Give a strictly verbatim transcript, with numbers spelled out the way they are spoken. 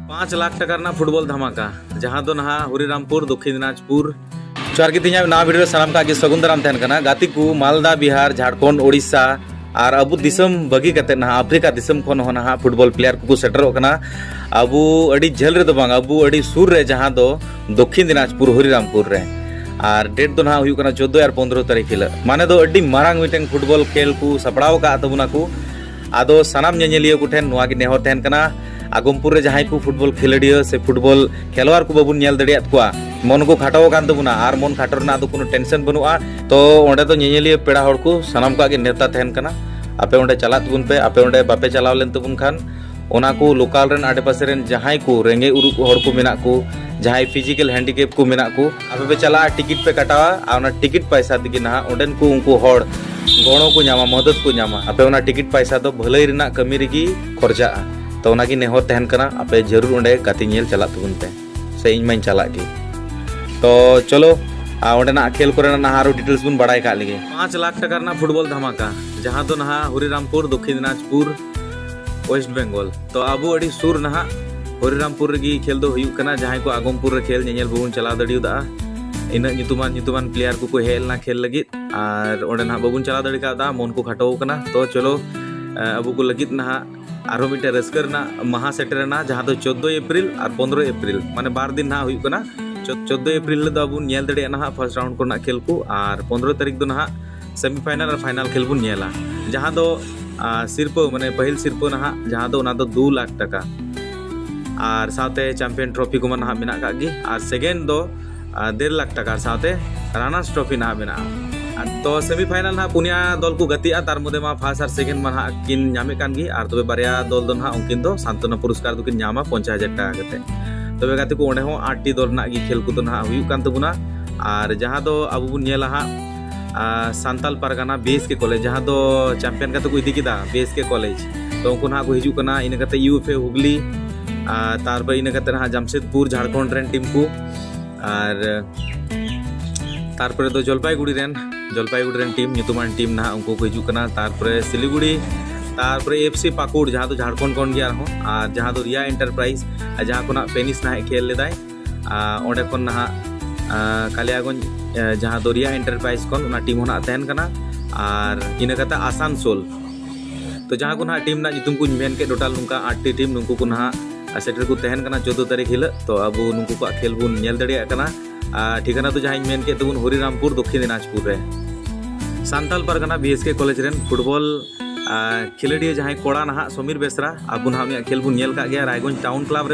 ᱯᱟᱸᱪ ᱞᱟᱠᱷ ᱴᱟᱠᱟ ᱨᱮᱱᱟᱜ ᱯᱷᱩᱴᱵᱚᱞ ᱫᱷᱟᱢᱟᱠᱟ, ᱡᱟᱦᱟᱸ ᱫᱚ ᱱᱟᱦᱟᱜ ᱦᱚᱨᱤᱨᱟᱢᱯᱩᱨ, ᱫᱚᱠᱠᱷᱤᱱ ᱫᱤᱱᱟᱡᱽᱯᱩᱨ᱾ ᱡᱚᱦᱟᱨ ᱜᱮ, ᱛᱮᱦᱮᱧᱟᱜ ᱱᱟᱣᱟ ᱵᱷᱤᱰᱤᱭᱳ ᱨᱮ ᱥᱟᱱᱟᱢ ᱠᱚᱣᱟᱜ ᱜᱮ ᱥᱟᱹᱜᱩᱱ ᱫᱟᱨᱟᱢ ᱛᱟᱦᱮᱱ ᱠᱟᱱᱟ᱾ ᱜᱟᱛᱮ ᱠᱚ, ᱢᱟᱞᱫᱟ, ᱵᱤᱦᱟᱨ, ᱡᱷᱟᱲᱠᱷᱚᱸᱰ, ᱳᱰᱤᱥᱟ ᱟᱨ ᱟᱵᱚ ᱫᱤᱥᱚᱢ ᱵᱟᱹᱜᱤ ᱠᱟᱛᱮ ᱱᱟᱦᱟᱜ ᱟᱯᱷᱨᱤᱠᱟ ᱫᱤᱥᱚᱢ ᱠᱷᱚᱱ ᱦᱚᱸ ᱱᱟᱦᱟᱜ ᱯᱷᱩᱴᱵᱚᱞ ᱯᱞᱮᱭᱟᱨ ᱠᱚᱠᱚ ᱥᱮᱴᱮᱨᱚᱜ ᱠᱟᱱᱟ᱾ ᱟᱵᱚ ᱟᱹᱰᱤ ᱡᱷᱟᱹᱞ ᱨᱮᱫᱚ ᱵᱟᱝ, ᱟᱵᱚ ᱟᱹᱰᱤ ᱥᱩᱨ ᱨᱮ, ᱡᱟᱦᱟᱸ ᱫᱚ ᱫᱚᱠᱠᱷᱤᱱ ᱫᱤᱱᱟᱡᱽᱯᱩᱨ ᱦᱚᱨᱤᱨᱟᱢᱯᱩᱨ ᱨᱮ᱾ ᱟᱨ ᱰᱮᱴ ᱫᱚ ᱱᱟᱦᱟᱜ ᱦᱩᱭᱩᱜ ᱠᱟᱱᱟ ᱪᱳᱫᱽᱫᱳ ᱟᱨ ᱯᱚᱱᱫᱽᱨᱚ ᱛᱟᱹᱨᱤᱠᱷ ᱦᱤᱞᱳᱜ᱾ ᱢᱟᱱᱮ ᱫᱚ ᱟᱹᱰᱤ ᱢᱟᱨᱟᱝ ᱢᱤᱫᱴᱮᱱ ᱯᱷᱩᱴᱵᱚᱞ ᱠᱷᱮᱞ ᱠᱚ ᱥᱟᱯᱲᱟᱣ ᱟᱠᱟᱫ ᱛᱟᱵᱚᱱᱟ ᱠᱚ᱾ ᱟᱫᱚ ᱥᱟᱱᱟᱢ ᱧᱮᱧᱮᱞᱤᱭᱟᱹ ᱠᱚᱴᱷᱮᱱ ᱱᱚᱣᱟ ᱜᱮ ᱱᱮᱦᱚᱨ ᱛᱟᱦᱮᱱ ᱠᱟᱱᱟ, ᱟᱜᱚᱢᱯᱩᱨ ᱨᱮ ᱡᱟᱦᱟᱸᱭ ᱠᱚ ᱯᱷᱩᱴᱵᱚᱞ ᱠᱷᱮᱞᱳᱰᱤᱭᱟᱹ ᱥᱮ ᱯᱷᱩᱴᱵᱚᱞ ᱠᱷᱮᱞᱣᱟᱲ ᱠᱚ ᱵᱟᱵᱚᱱ ᱧᱮᱞ ᱫᱟᱲᱮᱭᱟᱜ ᱠᱚᱣᱟ, ᱢᱚᱱ ᱠᱚ ᱠᱷᱟᱴᱚ ᱟᱠᱟᱱ ᱛᱟᱵᱚᱱᱟ, ᱟᱨ ᱢᱚᱱ ᱠᱷᱟᱴᱚ ᱨᱮᱱᱟᱜ ᱫᱚ ᱠᱳᱱᱳ ᱴᱮᱱᱥᱚᱱ ᱵᱟᱹᱱᱩᱜᱼᱟ᱾ ᱛᱚ ᱚᱸᱰᱮ ᱫᱚ ᱧᱮᱧᱮᱞᱤᱭᱟᱹ ᱯᱮᱲᱟ ᱦᱚᱲ ᱠᱚ ᱥᱟᱱᱟᱢ ᱠᱚᱣᱟᱜ ᱜᱮ ᱱᱮᱣᱛᱟ ᱛᱟᱦᱮᱱ ᱠᱟᱱᱟ᱾ ᱟᱯᱮ ᱚᱸᱰᱮ ᱪᱟᱞᱟᱜ ᱛᱟᱵᱚᱱ ᱯᱮ᱾ ᱟᱯᱮ ᱚᱸᱰᱮ ᱵᱟᱯᱮ ᱪᱟᱞᱟᱣ ᱞᱮᱱ ᱛᱟᱵᱚᱱ ᱠᱷᱟᱱ, ᱚᱱᱟ ᱠᱚ ᱞᱳᱠᱟᱞ ᱨᱮᱱ ᱟᱰᱮᱯᱟᱥᱮ ᱨᱮᱱ ᱡᱟᱦᱟᱸᱭ ᱠᱚ ᱨᱮᱸᱜᱮᱡ ᱩᱨᱩᱡ ᱦᱚᱲ ᱠᱚ ᱢᱮᱱᱟᱜ ᱠᱚ, ᱡᱟᱦᱟᱸᱭ ᱯᱷᱤᱡᱤᱠᱮᱞ ᱦᱮᱱᱰᱤᱠᱮᱯ ᱠᱚ ᱢᱮᱱᱟᱜ ᱠᱚ, ᱟᱯᱮ ᱯᱮ ᱪᱟᱞᱟᱜᱼᱟ, ᱴᱤᱠᱤᱴ ᱯᱮ ᱠᱟᱴᱟᱣᱟ, ᱟᱨ ᱚᱱᱟ ᱴᱤᱠᱤᱴ ᱯᱚᱭᱥᱟ ᱛᱮᱜᱮ ᱱᱟᱦᱟᱜ ᱚᱸᱰᱮᱱ ᱠᱚ ᱩᱱᱠᱩ ᱦᱚᱲ ᱜᱚᱲᱚ ᱠᱚ ᱧᱟᱢᱟ, ᱢᱚᱫᱚᱫ ᱠᱚ ᱧᱟᱢᱟ᱾ ᱟᱯᱮ ᱚᱱᱟ ᱴᱤᱠᱤᱴ ᱯᱚᱭᱥᱟ ᱫᱚ ᱵᱷᱟᱹᱞᱟᱹᱭ ᱨᱮᱱᱟᱜ ᱠᱟᱹᱢᱤ ᱨᱮᱜᱮ ᱠᱷᱚᱨᱪᱟᱜᱼᱟ᱾ ᱛᱚ ᱚᱱᱟᱜᱮ ᱱᱮᱦᱚᱨ ᱛᱟᱦᱮᱱ ᱠᱟᱱᱟ, ᱟᱯᱮ ᱡᱟᱹᱨᱩᱲ ᱚᱸᱰᱮ ᱜᱟᱛᱮ ᱧᱮᱞ ᱪᱟᱞᱟᱜ ᱛᱟᱵᱚᱱ ᱯᱮ, ᱥᱮ ᱤᱧ ᱢᱟᱧ ᱪᱟᱞᱟᱜ ᱜᱮ᱾ ᱛᱚ ᱪᱚᱞᱚ, ᱟᱨ ᱚᱸᱰᱮᱱᱟᱜ ᱠᱷᱮᱞ ᱠᱚᱨᱮᱱᱟᱜ ᱱᱟᱦᱟᱜ ᱟᱨᱚ ᱰᱤᱴᱮᱞᱥ ᱵᱚᱱ ᱵᱟᱲᱟᱭ ᱠᱟᱜ ᱞᱮᱜᱮ᱾ ᱯᱟᱸᱪ ᱞᱟᱠᱷ ᱴᱟᱠᱟ ᱨᱮᱱᱟᱜ ᱯᱷᱩᱴᱵᱚᱞ ᱫᱷᱟᱢᱟᱠᱟ, ᱡᱟᱦᱟᱸ ᱫᱚ ᱱᱟᱦᱟᱜ ᱦᱚᱨᱤᱨᱟᱢᱯᱩᱨ, ᱫᱚᱠᱠᱷᱤᱱ ᱫᱤᱱᱟᱡᱽᱯᱩᱨ, ᱳᱭᱮᱥᱴ ᱵᱮᱝᱜᱚᱞ᱾ ᱛᱚ ᱟᱵᱚ ᱟᱹᱰᱤ ᱥᱩᱨ ᱱᱟᱦᱟᱜ ᱦᱚᱨᱤᱨᱟᱢᱯᱩᱨ ᱨᱮᱜᱮ ᱠᱷᱮᱞ ᱫᱚ ᱦᱩᱭᱩᱜ ᱠᱟᱱᱟ᱾ ᱡᱟᱦᱟᱸᱭ ᱠᱚ ᱟᱜᱚᱢᱯᱩᱨ ᱨᱮ ᱠᱷᱮᱞ ᱧᱮᱧᱮᱞ ᱵᱟᱵᱚᱱ ᱪᱟᱞᱟᱣ ᱫᱟᱲᱮᱭᱟᱫᱟ, ᱤᱱᱟᱹᱜ ᱧᱩᱛᱩᱢᱟᱱ ᱧᱩᱛᱩᱢᱟᱱ ᱯᱞᱮᱭᱟᱨ ᱠᱚᱠᱚ ᱦᱮᱡ ᱞᱮᱱᱟ ᱠᱷᱮᱞ ᱞᱟᱹᱜᱤᱫ, ᱟᱨ ᱚᱸᱰᱮ ᱱᱟᱦᱟᱜ ᱵᱟᱵᱚᱱ ᱪᱟᱞᱟᱣ ᱫᱟᱲᱮ ᱠᱟᱣᱫᱟ, ᱢᱚᱱ ᱠᱚ ᱠᱷᱟᱴᱚ ᱟᱠᱟᱱᱟ᱾ ᱛᱚ ᱪᱚᱞᱚ, ᱟᱵᱚ ᱠᱚ ᱞᱟᱹᱜᱤᱫ ᱱᱟᱦᱟᱜ ᱟᱨᱦᱚᱸ ᱢᱤᱫᱴᱮᱱ ᱨᱟᱹᱥᱠᱟᱹ ᱨᱮᱱᱟᱜ ᱢᱟᱦᱟ ᱥᱮᱴᱮᱨᱮᱱᱟ, ᱡᱟᱦᱟᱸ ᱫᱚ ᱪᱳᱫᱽᱫᱳᱭ ᱮᱯᱨᱤᱞ ᱟᱨ ᱯᱚᱱᱫᱽᱨᱚᱭ ᱮᱯᱨᱤᱞ, ᱢᱟᱱᱮ ᱵᱟᱨ ᱫᱤᱱ ᱱᱟᱦᱟᱜ ᱦᱩᱭᱩᱜ ᱠᱟᱱᱟ᱾ ᱪᱳᱫᱽ-, ᱪᱳᱫᱽᱫᱳᱭ ᱮᱯᱨᱤᱞ ᱦᱤᱞᱳᱜ ᱫᱚ ᱟᱵᱚ ᱧᱮᱞ ᱫᱟᱲᱮᱭᱟᱜᱼᱟ ᱱᱟᱦᱟᱜ ᱯᱷᱟᱨᱥᱴ ᱨᱟᱣᱩᱱᱰ ᱠᱚᱨᱮᱱᱟᱜ ᱠᱷᱮᱞ ᱠᱚ, ᱟᱨ ᱯᱚᱱᱫᱽᱨᱚ ᱛᱟᱹᱨᱤᱠᱷ ᱫᱚ ᱱᱟᱦᱟᱜ ᱥᱮᱢᱤᱯᱷᱟᱭᱱᱟᱞ ᱟᱨ ᱯᱷᱟᱭᱱᱟᱞ ᱠᱷᱮᱞ ᱵᱚᱱ ᱧᱮᱞᱟ, ᱡᱟᱦᱟᱸ ᱫᱚ, ᱟᱨ ᱥᱤᱨᱯᱟᱹ, ᱢᱟᱱᱮ ᱯᱟᱹᱦᱤᱞ ᱥᱤᱨᱯᱟᱹ ᱱᱟᱦᱟᱜ, ᱡᱟᱦᱟᱸ ᱫᱚ ᱚᱱᱟ ᱫᱚ ᱫᱩ ᱞᱟᱠᱷ ᱴᱟᱠᱟ, ᱟᱨ ᱥᱟᱶᱛᱮ ᱪᱟᱢᱯᱤᱭᱟᱱ ᱴᱨᱚᱯᱷᱤ ᱠᱚᱢᱟ ᱱᱟᱦᱟᱜ ᱢᱮᱱᱟᱜ ᱠᱟᱜ ᱜᱮ, ᱟᱨ ᱥᱮᱠᱮᱱᱰ ᱫᱚ, ᱟᱨ ᱰᱮᱲ ᱞᱟᱠᱷ ᱴᱟᱠᱟ, ᱟᱨ ᱥᱟᱶᱛᱮ ᱨᱟᱱᱟᱨᱥ ᱴᱨᱚᱯᱷᱤ ᱱᱟᱦᱟᱜ ᱢᱮᱱᱟᱜᱼᱟ᱾ ᱟᱨ ᱛᱚ ᱥᱮᱢᱤᱯᱷᱟᱭᱱᱟᱞ ᱱᱟᱦᱟᱜ ᱯᱩᱱᱭᱟ ᱫᱚᱞ ᱠᱚ ᱜᱟᱛᱮᱜᱼᱟ, ᱛᱟᱨ ᱢᱚᱫᱽᱫᱷᱮ ᱢᱟ ᱯᱷᱟᱨᱥᱴ ᱟᱨ ᱥᱮᱠᱮᱱᱰ ᱢᱟ ᱱᱟᱦᱟᱜ ᱠᱤᱱ ᱧᱟᱢᱮᱫ ᱠᱟᱱ ᱜᱮ, ᱟᱨ ᱛᱚᱵᱮ ᱵᱟᱨᱭᱟ ᱫᱚᱞ ᱫᱚ ᱱᱟᱦᱟᱜ ᱩᱱᱠᱤᱱ ᱫᱚ ᱥᱟᱱᱛᱚᱱᱟ ᱯᱩᱨᱚᱥᱠᱟᱨ ᱫᱚᱠᱤᱱ ᱧᱟᱢᱟ ᱯᱚᱧᱪᱟᱥ ᱦᱟᱡᱟᱨ ᱴᱟᱠᱟ ᱠᱟᱛᱮ᱾ ᱛᱚᱵᱮ ᱜᱟᱛᱮ ᱠᱚ, ᱚᱸᱰᱮ ᱦᱚᱸ ᱟᱴ ᱴᱤ ᱫᱚᱞ ᱨᱮᱱᱟᱜ ᱜᱮ ᱠᱷᱮᱞ ᱠᱚᱫᱚ ᱱᱟᱦᱟᱜ ᱦᱩᱭᱩᱜ ᱠᱟᱱ ᱛᱟᱵᱚᱱᱟ, ᱟᱨ ᱡᱟᱦᱟᱸ ᱫᱚ ᱟᱵᱚ ᱵᱚᱱ ᱧᱮᱞᱟ ᱦᱟᱸᱜ, ᱟᱨ ᱥᱟᱱᱛᱟᱞ ᱯᱟᱨᱜᱟᱱᱟ ᱵᱤ ᱮᱥ ᱠᱮ ᱠᱚᱞᱮᱡᱽ, ᱡᱟᱦᱟᱸ ᱫᱚ ᱪᱟᱢᱯᱤᱭᱟᱱ ᱠᱟᱛᱮ ᱠᱚ ᱤᱫᱤ ᱠᱮᱫᱟ ᱵᱤ ᱮᱥ ᱠᱮ ᱠᱚᱞᱮᱡᱽ, ᱛᱚ ᱩᱱᱠᱩ ᱱᱟᱦᱟᱜ ᱠᱚ ᱦᱤᱡᱩᱜ ᱠᱟᱱᱟ᱾ ᱤᱱᱟᱹ ᱠᱟᱛᱮ ᱤᱭᱩ ᱮᱯᱷ ᱮ ᱦᱩᱜᱽᱞᱤ, ᱟᱨ ᱛᱟᱨᱯᱚᱨᱮ ᱤᱱᱟᱹ ᱠᱟᱛᱮ ᱱᱟᱦᱟᱜ ᱡᱟᱢᱥᱮᱫᱽᱯᱩᱨ ᱡᱷᱟᱲᱠᱷᱚᱸᱰ ᱨᱮᱱ ᱴᱤᱢ ᱠᱚ, ᱟᱨ ᱛᱟᱨᱯᱚᱨᱮ ᱫᱚ ᱡᱚᱞᱯᱟᱭᱜᱩᱲᱤ ᱨᱮᱱ, ᱡᱚᱞᱯᱟᱭᱜᱩᱲᱤ ᱨᱮᱱ ᱴᱤᱢ, ᱧᱩᱛᱩᱢᱟᱱ ᱴᱤᱢ ᱱᱟᱦᱟᱜ ᱩᱱᱠᱩ ᱠᱚ ᱦᱤᱡᱩᱜ ᱠᱟᱱᱟ᱾ ᱛᱟᱨᱯᱚᱨᱮ ᱥᱤᱞᱤᱜᱩᱲᱤ, ᱛᱟᱨᱯᱚᱨᱮ ᱮᱯᱷ ᱥᱤ ᱯᱟᱹᱠᱩᱲ, ᱡᱟᱦᱟᱸ ᱫᱚ ᱡᱷᱟᱲᱠᱷᱚᱸᱰ ᱠᱷᱚᱱ ᱜᱮ ᱟᱨᱦᱚᱸ, ᱟᱨ ᱡᱟᱦᱟᱸ ᱫᱚ ᱨᱤᱭᱟ ᱮᱱᱴᱟᱨᱯᱨᱟᱭᱤᱡᱽ, ᱟᱨ ᱡᱟᱦᱟᱸ ᱠᱷᱚᱱᱟᱜ ᱯᱮᱱᱤᱥ ᱱᱟᱦᱟᱜ ᱠᱷᱮᱞ ᱞᱮᱫᱟᱭ, ᱟᱨ ᱚᱸᱰᱮ ᱠᱷᱚᱱ ᱱᱟᱦᱟᱜ, ᱟᱨ ᱠᱟᱞᱤᱭᱟᱜᱚᱸᱡᱽ, ᱟᱨ ᱡᱟᱦᱟᱸ ᱫᱚ ᱨᱤᱭᱟ ᱮᱱᱴᱟᱨᱯᱨᱟᱭᱤᱡᱽ ᱠᱷᱚᱱ, ᱚᱱᱟ ᱴᱤᱢ ᱦᱚᱸ ᱱᱟᱦᱟᱜ ᱛᱟᱦᱮᱱ ᱠᱟᱱᱟ᱾ ᱟᱨ ᱤᱱᱟᱹ ᱠᱟᱛᱮ ᱟᱥᱟᱱᱥᱳᱞ᱾ ᱛᱚ ᱡᱟᱦᱟᱸ ᱠᱚ ᱱᱟᱦᱟᱜ ᱴᱤᱢ ᱨᱮᱱᱟᱜ ᱧᱩᱛᱩᱢ ᱠᱚᱧ ᱢᱮᱱ ᱠᱮᱫ, ᱴᱳᱴᱟᱞ ᱱᱚᱝᱠᱟ ᱟᱴ ᱴᱤ ᱴᱤᱢ, ᱱᱩᱠᱩ ᱠᱚ ᱱᱟᱦᱟᱜ ᱥᱮᱴᱮᱨ ᱠᱚ ᱛᱟᱦᱮᱱ ᱠᱟᱱᱟ ᱪᱳᱫᱽᱫᱳ ᱛᱟᱹᱨᱤᱠᱷ ᱦᱤᱞᱳᱜ᱾ ᱛᱚ ᱟᱵᱚ ᱱᱩᱠᱩ ᱠᱚᱣᱟᱜ ᱠᱷᱮᱞ ᱵᱚᱱ ᱧᱮᱞ ᱫᱟᱲᱮᱭᱟᱜ ᱠᱟᱱᱟ᱾ ᱟᱨ ᱴᱷᱤᱠᱟᱹᱱᱟ ᱫᱚ ᱡᱟᱦᱟᱸᱧ ᱢᱮᱱ ᱠᱮᱫ ᱛᱟᱵᱚᱱ, ᱦᱚᱨᱤᱨᱟᱢᱯᱩᱨ, ᱫᱚᱠᱠᱷᱤᱱ ᱫᱤᱱᱟᱡᱽᱯᱩᱨ ᱨᱮ᱾ ᱥᱟᱱᱛᱟᱞ ᱯᱟᱨᱜᱟᱱᱟ ᱵᱤ ᱮᱥ ᱠᱮ ᱠᱚᱞᱮᱡᱽ ᱨᱮᱱ ᱯᱷᱩᱴᱵᱚᱞ, ᱟᱨ ᱠᱷᱮᱞᱳᱰᱤᱭᱟᱹ ᱡᱟᱦᱟᱸᱭ ᱠᱚᱲᱟ ᱱᱟᱦᱟᱜ ᱥᱚᱢᱤᱨ ᱵᱮᱥᱨᱟ, ᱟᱵᱚ ᱱᱟᱦᱟᱜ ᱩᱱᱤᱭᱟᱜ ᱠᱷᱮᱞ ᱵᱚᱱ ᱧᱮᱞ ᱠᱟᱜ ᱜᱮᱭᱟ ᱨᱟᱭᱜᱚᱸᱡᱽ ᱴᱟᱣᱩᱱ ᱠᱞᱟᱵᱽ ᱨᱮ᱾